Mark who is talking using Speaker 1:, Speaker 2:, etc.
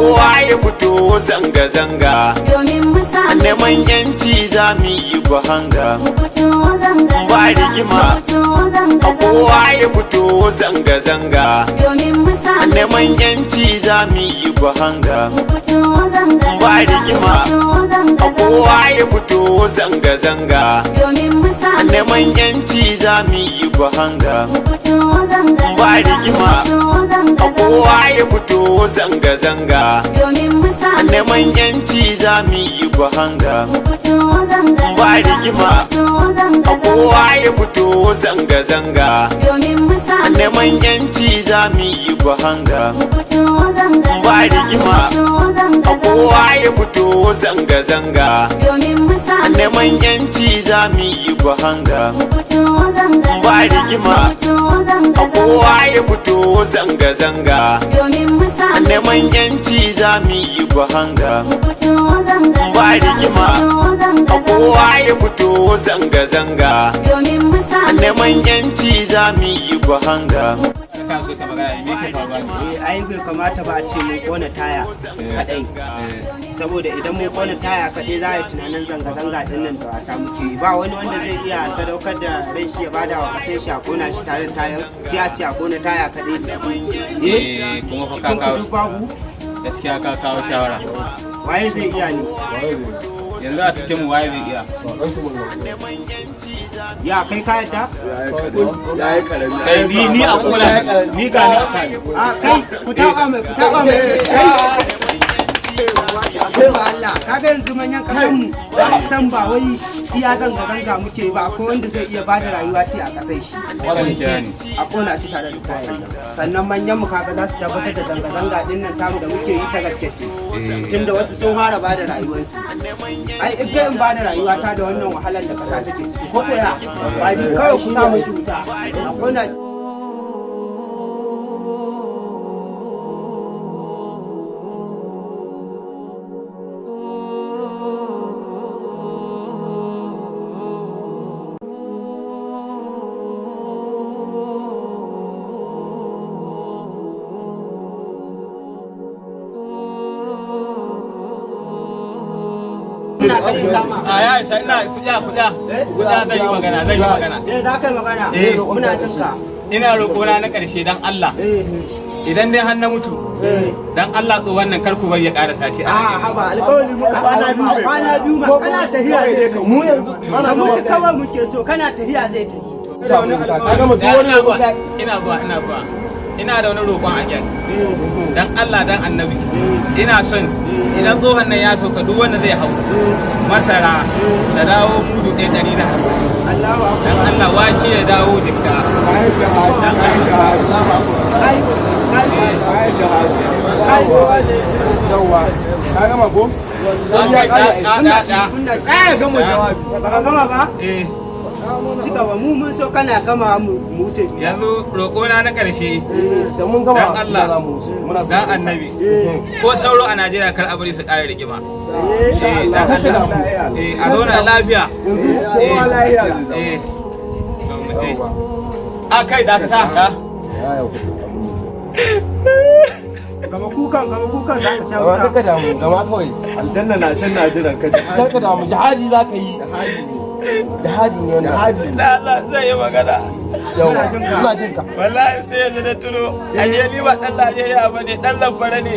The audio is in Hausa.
Speaker 1: Kowa ya fito zanga-zanga.
Speaker 2: Domin mu samu
Speaker 1: Neman yanci za mu yi hanga.
Speaker 2: Mu fito zanga-zanga.
Speaker 1: Ba rigima.
Speaker 2: Mu fito zanga-zanga.
Speaker 1: Kowa ya fito zanga-zanga.
Speaker 2: Domin mu samu
Speaker 1: Neman yanci za mu yi hanga.
Speaker 2: Mu fito zanga-zanga.
Speaker 1: Ba rigima.
Speaker 2: Mu fito zanga-zanga.
Speaker 1: Kowa ya fito zanga-zanga.
Speaker 2: Domin mu samu
Speaker 1: Neman yanci za mu yi hanga.
Speaker 2: Mu fito zanga-zanga.
Speaker 1: Ba rigima.
Speaker 2: Mu fito zanga-zanga.
Speaker 1: Kowa ya fito zanga-zanga.
Speaker 2: Domin mu samu
Speaker 1: Neman yanci za mu yi hanga.
Speaker 2: Mu fito zanga-zanga.
Speaker 1: Ba rigima.
Speaker 2: Mu fito zanga-zanga.
Speaker 1: Kowa ya fito zanga-zanga.
Speaker 2: Domin mu samu
Speaker 1: Neman yanci za mu yi hanga.
Speaker 2: Mu fito zanga-zanga.
Speaker 1: Ba rigima.
Speaker 2: Mu fito zanga-zanga.
Speaker 1: Kowa ya fito zanga-zanga.
Speaker 2: Domin mu samu
Speaker 1: Neman yanci za mu yi hanga.
Speaker 2: Mu fito zanga-zanga.
Speaker 1: Ba rigima.
Speaker 2: Mu fito zanga-zanga.
Speaker 1: Kowa ya fito zanga-zanga.
Speaker 2: Domin mu samu
Speaker 1: Neman yanci za mu yi hanga.
Speaker 2: Mu fito zanga-zanga.
Speaker 1: Ba rigima.
Speaker 2: Mu fito zanga-zanga.
Speaker 1: Kowa ya fito zanga-zanga.
Speaker 2: Domin mu samu
Speaker 1: Neman yanci za mu yi hanga.
Speaker 3: Ka so ka magana, me ke faruwa ne?
Speaker 4: Eh, ai bai kamata ba a ce mun kona taya kadai, saboda idan mun kona taya kadai, za a yi tunanin zanga-zanga din nan da wasa muke yi. Ba wani wanda zai iya sadaukar da ran shi ya bada wa kasar shi a kona shi tare da tayan, sai a ce a kona taya kadai.
Speaker 3: Eh, kuma fa ka
Speaker 4: Cikin
Speaker 3: kawo
Speaker 4: kudu babu.
Speaker 3: Gaskiya ka kawo shawara.
Speaker 4: Waye zai iya ne?
Speaker 3: Yanzu a cikin mu waye zai iya?
Speaker 4: Ya kai, ka yadda?
Speaker 3: Kai, ni a kona ni, ga ni a sani.
Speaker 4: A kai, ku taɓa mai, ku taɓa mai kai. Ba Allah, kaga yanzu manyan kasan mu za su san ba wai iya zanga zanga muke ba, akwai wanda zai iya bada rayuwa ce a kasar shi.
Speaker 3: Gaskiya ne.
Speaker 4: A kona shi tare da kayan nan. Sannan manyan mu kaga za su tabbatar da zanga zanga din nan tamu da muke yi ta gaske ce, tunda wasu sun fara bada rayuwarsu. Ai in kai in bada rayuwa ta da wannan wahalar da kasa take ciki, ko koya ba ni kawai ku sa mishi wuta a kona shi. Ina ganin kama.
Speaker 3: A ya isa, ina kuda kuda kuda, zan yi magana, zan yi magana.
Speaker 4: Eh, za ka yi magana?
Speaker 3: Eh.
Speaker 4: Muna jin ka.
Speaker 3: Ina roƙona na ƙarshe, dan Allah, idan dai har na mutu, dan Allah tso wannan kar ku bari ya ƙara sati a
Speaker 4: A haba, alƙawari muka kwana biyu, kwana biyu ma kana tahiya zai tafi. Mu yanzu ka mutu kawai muke so, kana tahiya zai tafi.
Speaker 3: Ina zuwa, ina zuwa, ina zuwa. Ina da wani roƙon a gyan, dan Allah dan Annabi, ina son idan tsohon nan ya sauka, duk wanda zai hau masara da dawo mudu 150.
Speaker 4: Allahu
Speaker 3: Dan
Speaker 4: akbar.
Speaker 3: Allah, wake ya dawo jikka, dan Allah.
Speaker 4: Ai ai ai.
Speaker 5: Yawwa, ka gama ko?
Speaker 3: Da, da, da.
Speaker 4: Kunna shi.
Speaker 5: Eh, gama jawabi.
Speaker 4: Ba ka gama ba?
Speaker 3: Eh.
Speaker 4: Ci gaba, mu mun so kana gama mu mu wuce.
Speaker 3: Yanzu roƙona na ƙarshe.
Speaker 5: Da mun gama.
Speaker 3: Dan Allah.
Speaker 5: Za mu wuce. Muna
Speaker 3: Dan Annabi, ko sauro a Najeriya kar a bari su ƙara rigima. Eh, dan Allah, eh, a zauna lafiya.
Speaker 5: Yanzu kowa lafiya zai zama.
Speaker 3: Eh, to mu je. A kai, dakata ka.
Speaker 4: Gama kukan, gama kukan, za ka sha
Speaker 5: Gama
Speaker 4: wuta.
Speaker 5: kaka damu, gama kawai.
Speaker 6: Aljanna na can na jiran ka.
Speaker 5: Kar ka damu, jihadi za ka yi. Jihadi ne wannan.
Speaker 6: Jihadi.
Speaker 3: Da Allah, zai yi magana.
Speaker 5: Yawwa,
Speaker 4: Muna jin ka.
Speaker 5: muna jin ka.
Speaker 3: Wallahi sai yanzu na tuno ashe ni ba dan Najeriya ba ne, dan Zamfara ne.